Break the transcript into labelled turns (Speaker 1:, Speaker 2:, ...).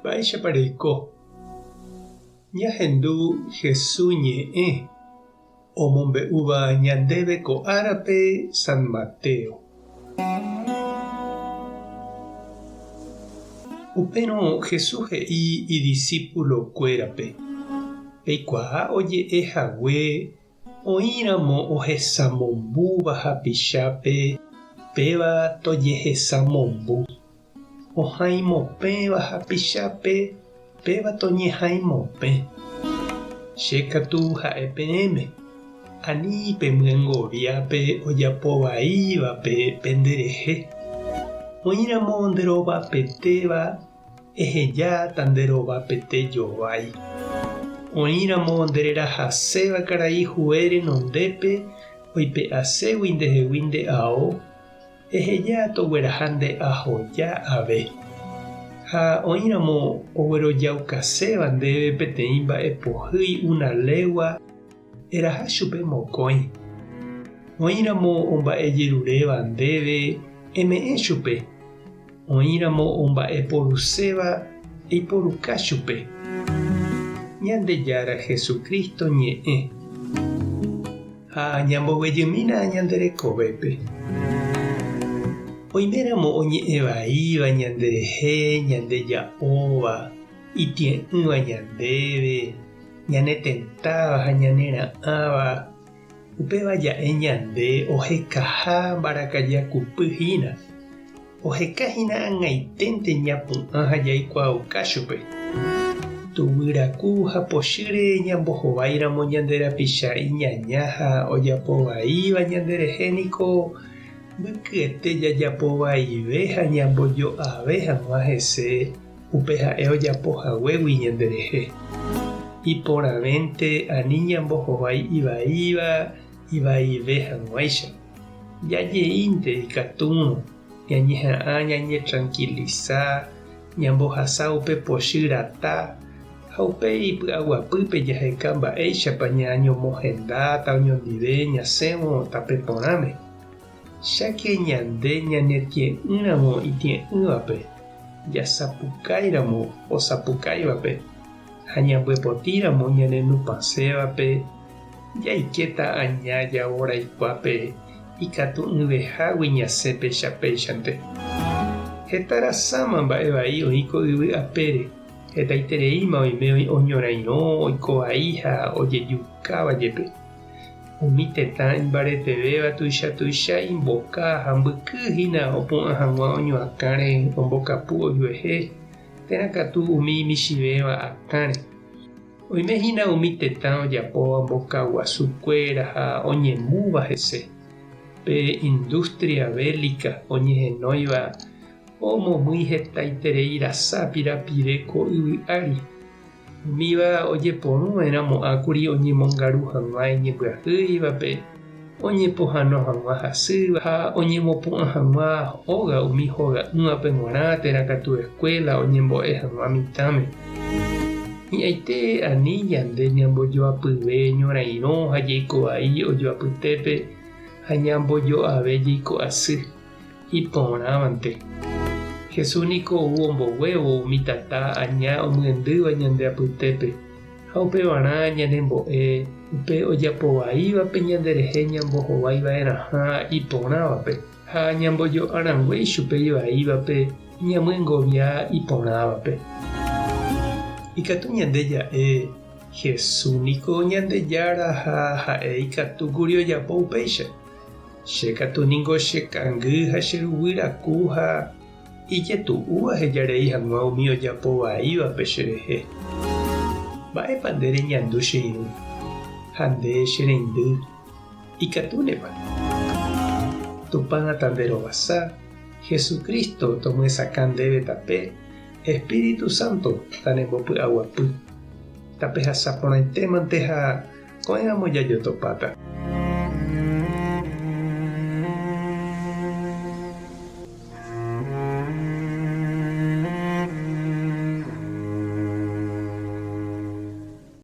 Speaker 1: Mba'éichapa reiko? Ñahendu Hesu ñe'ẽ omombe'úva ñandéve ko árape San Mateo. Upérõ Jesús he'i idisípulokuérape, Peikuaa oje'e hague Oĩramo ohesamombúva hapichápe, péva tojehesamombu. Ohãimopẽva hapichápe, péva toñehãimopẽ. Che katu ha'e peẽme, ani pemyengovia pe ojapo vaívape penderehe. Oĩramo nderovapetéva, Ehejáta nde rova pete jovái. Oĩramo nde rerahaséva karai hue renondépe oipe'aségui ndehegui nde ao, eheja togueraha nde ahoja ave. Ha oĩramo oguerojaukaséva ndéve peteĩ mba'e pohýi una légua, eraha chupe mokõi. Oĩramo omba'ejeruréva ndéve, eme'ẽ chupe. Oĩramo omba'eporuséva eiporuka chupe. Ñandejára Jesucristo ñe'ẽ. Ha ñamboguejymína ñande rekovépe. Oiméramo oñe'ẽ vaíva ñanderehe, ñandeja'óva, itie'ỹva ñandéve, ñanetentáva ha ñanera'ãva, Upéva ja'e ñande ohekaha mbarakajakupy hína. Oheka hína ag̃aiténte ñapu'ã ha jaikuaauka chupe. Tuguyraku ha pochýre ñambohováiramo ñande rapicha iñaña ha ojapo vaíva ñanderehe niko mbykyete jajapo vaive ha ñambojo'ave hag̃ua hese upe ha'e ojapo haguégui ñanderehe. Iporãvénte ani ñambohovái ivaíva ivaive hag̃uáicha. Jajeínte ikatúrõ ñañeha'ã ñañetrankilisa, ñambohasa upe pochy rata ha upéi ipy'aguapýpe jaheka mba'éichapa ñañomohendáta oñondive ñasẽvo tape porãme. Cháke ñande ñanetie'ỹramo itie'ỹvape, jasapukáiramo osapukáivape, ha ñambyepotíramo ñanenupãsévape, jaikéta aña javoraikuápe ikatu'ỹvehágui ñasẽ péicha péichante. Heta rasáma mba'e vai oĩ ko yvy apére, hetaitereíma oime oñorairõ, oiko vai ha ojejukáva jepe. Umi tetã imbaretevéva tuicha tuicha imboka ha mbyky hína opu'ã hag̃ua oñoakãre ombokapu ojuehe, térã katu umi michĩvéva akãre. Oime hína umi tetã ojapóva mboka guasu kuéra ha oñemúva hese. Pe industria bélica oñehenóiva omomýi hetaiterei rasa pirapire ko yvy ári. Umíva ojeporuva'erãmo'ãkuri oñemongaru hag̃ua iñembyahýivape, oñepohãno hag̃ua hasýva ha oñemopu'ã hag̃ua óga umi hoga'ỹvape g̃uarã térã katu eskuéla oñembo'e hag̃ua mitãme. Hi'ãite ani ñande ñambojoapyve ñorairõ ha jeiko vai ojoapytépe ha ñambojo'ave jeiko asy. Iporãvante. Jesús niko ou omboguévo umi tata aña omyendýva ñande apytépe, ha upevarã ñanembo'e upe ojapo vaívape ñanderehe ñambohovái va'erãha iporãvape, ha ñambojo'a rangue ichupe ivaívape ñamyengovia iporãvape. Ikatu ñande ja'e, Jesús niko Ñandejára ha ha'e ikatúkuri ojapo upéicha. Che katu ningo che kangy ha che ruguy raku ha ijetu'u aheja rei hag̃ua umi ojapo vaívape cherehe. Mba'épa nde reñandu che irũ ha nde che reindy ikatúnepa? Tupã tanderovasa, Jesucristo tomyesakã ndéve tape, Espíritu Santo tanembopy'aguapy. Tapehasa porãitémante ha ko'ẽramo jajotopáta.